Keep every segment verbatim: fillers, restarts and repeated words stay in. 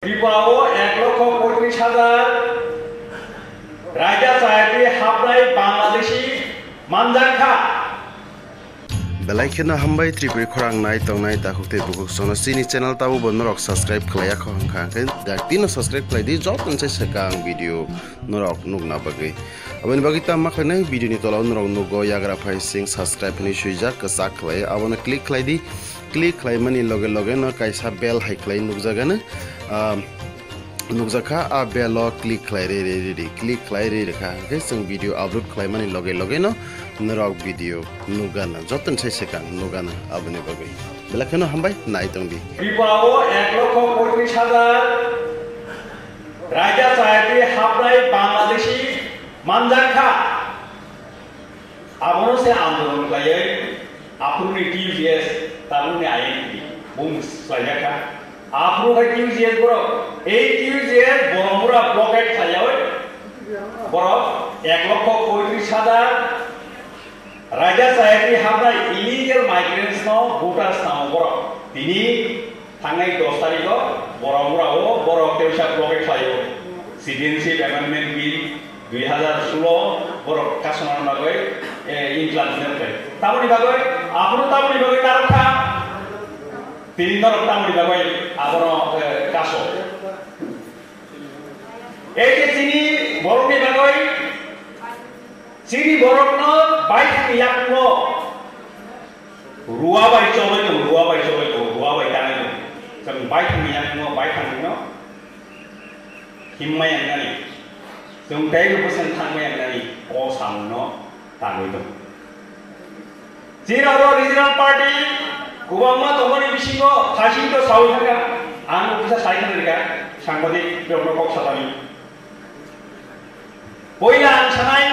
Tripura o ek lokho poitris hajar raida chayatwi hapnai Bangladeshi manjak kha. Belai kheno hambai Tripuri khorang nai tongnai takhuk tei bukhuk sono chini channel tabo bo norok subscribe khlai yakho hwnkha hwnkhe dak tino subscribe khlai di joto ni sai swkang video norok nukna bagwi. Aboni bagwi tamo khlainai video ni tola o norok nugo yagra phai sing subscribe hinwi swijak kwchak khlai abono click khlai di. Click khlaimani loge loge no kaisa bell hai khlai nukjagano. Ah, nukjakha, a bell o click khlai re re re re, click khlai re re kha hwnkhe chwng video upload khlaimani loge loge no norok video nukgana, jotoni sai swkang nukgana aboni bagwi. Belai kheno hambai nai tongdi. Tripura o ek lokho poitris hajar raida chayatwi hapnai Bangladeshi manjak kha. Abono se andolon khlaiwi aphuruni T U J S, tabukni I N P, bung swlaijakha. Aphuru hai T U J S borok, ei T U J S Boromura blockade khlaiwi borok ek lokho poitris hajar raida chayatwi hapnai illegal migrants no voters tamo borok. Tini Thangnai dos tarikh o Boromura o borok tei uisa blockade khlaio. Citizenship Amendment Bill dui hazar sulo borok kasonani bagwi, eh, include khlai. Tamoni bagwi, aphuru tamoni bagwi narwkha. Tini norok tamoni bagwi abono, eh, kaso. Ei je chini borokni bagwi, chini borokno baithangni yakungno rua bai choloi tongo, rua bai choloi tongo, rua bai tanai tongo. Chwng baithangni yakungno, baithangno himma yangnani, chwng tei rwphusen thangma yangnani o samungno tangwi tongo. Chini oro regional party kwbangma tongmani bisingo Thasing to sawi thangkha, ang officer sai khna rikha, sangbadik rokno kok satani. Poila ang sanai,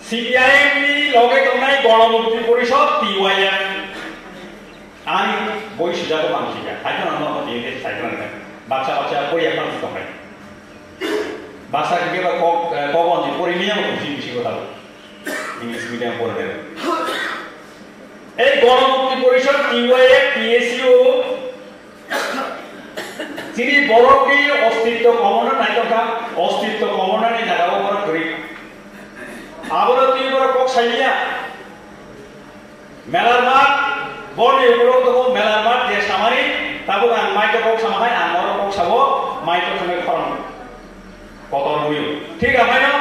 C P I M ni loge tongnai Ganamukti Porishad, T Y M. Ani boi sujago mansika, hai khna no ko tini sai khna rikha. Baksa baksa pori ekdom tongnai. Baksa khe ba kok, eh, kok on di pori niya ko bisi bisi ko tabo. English medium porder. Ei Ganamukti Porishad, T Y F, T S U, chini borokni ostitto komorna naitokha, ostitto komornani jagao borok kwrwi. Abono twi borok kok sailiya. Melar mat, borni ukulok tongo melar mat je samani, tabuk ang mai to kok sama hai, ang oro kok sabo, mai to thangwi khorang. Kotor buyo. Thik amaino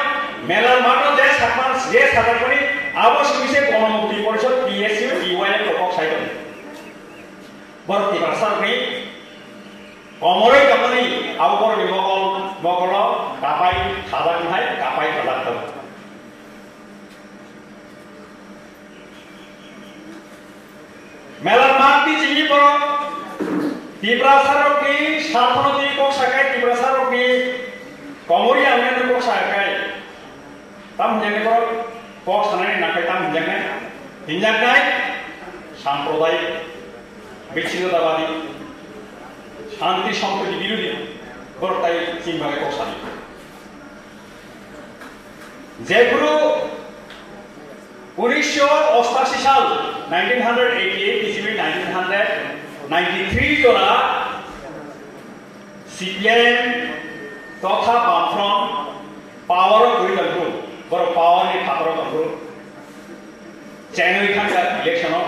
melar mato je sakman, je sakmani abo sibise Ganamukti Porishad, T S U, T Y M rok kok sai tongo. Borok Tiprasa rokni komoroi tongmani abo borokni mokol, mokolo kapai sajak hai, kapai sajak tongo. Melar mat ni chini borok Tiprasa rokni sarthano twi kok sakai, Tiprasa rokni komori amreno kok sakai. Tam hinjaknai borok kok sanani nakai tam hinjaknai, hinjaknai samprodayik, bichinodabadi, shanti sompriti birodhi borok tai chini bagwi kok sani. Jephuru unisho ostashi sal, nineteen hundred eighty-eight ni simi nineteen hundred ninety-three jora C P I M totha Bamfront power o kwrwi tongphuru, borok power ni phataro tongphuru, chenwi thangkha election o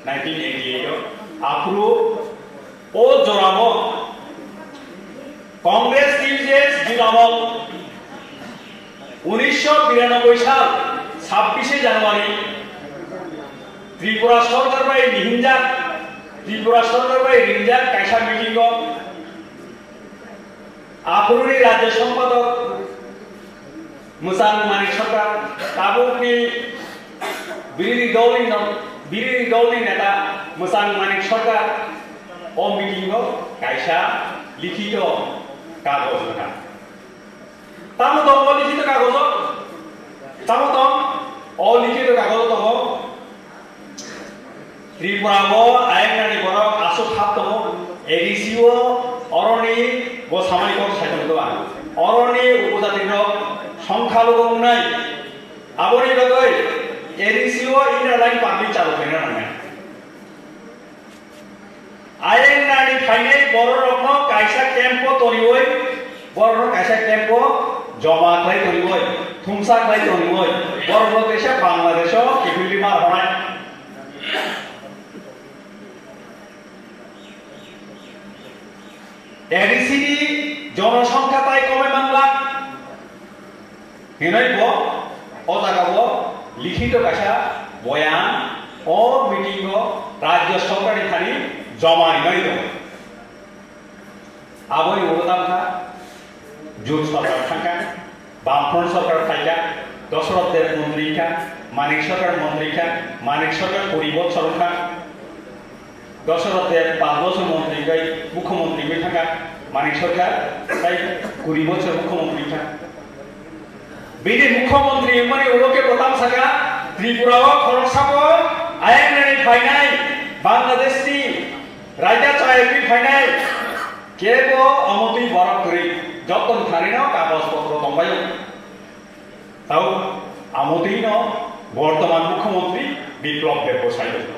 nineteen eighty-eight o. Aphuru o jorao Congress T U J S Judamol unisho biranoboi sal sabbish January Tripura sorkar bai rihinjak, Tripura sorkar bai ringjak kaisa meeting o aphuruni rajya sompadok Mwchang Manik Sarkar, tabukni birodhi dolni no-, birodhi dolni neta Mwchang Manik Sarkar o meeting o kaisa likhito kagoj rwkha. Tamo tong o likhito kagojo? Tamo tong o likhito kagojo tongo? Tripura o ayang nani borok aswk hap tongo, A D C o oroni bo samani kok sai tongo ba. Oroni upojati rok songkha logo wngnai. Aboni bagwi A D C o inner line permit chalu khaina nangnai. Ayang nani phainai bororokno kaisa camp-o toniwi, bororok kaisa camp-o joma khlai toniwi, thumsa khlai toniwi, bororok kaisa Bangladesh-o kiphilwi mar hwnai. A D C ni jonosongkha tai komai manla. Hinoi bo o jaga o likhito kaisa boyan o meeting o Rajya Sorkar ni thani joma rinai tongo. Aboni ulo tamkha Jut Sorkar thangkha, Bamfront Sorkar phaikha, Dosoroth Deb montri wngkha, Manik Sorkar montri wngkha, Manik Sorkar kuri bochor wngkha. Dosoroth Deb panch bochor montri wngwi mukhyamantri wngwi thangkha, Manik Sorkar tai kuri bochor mukhyamantri wngkha. Bini mukhyamantri wngmani ulo khe bo tamsakha, Tripura o khoroksa bo ayang nani phainai Bangladesh ni raida chayagwi phainai kebo amotwi borok kwrwi, jottoni tharino kagoj potro tongbaio. Tao amotwino bortoman mukhyamantri Biplab Deb bo saio.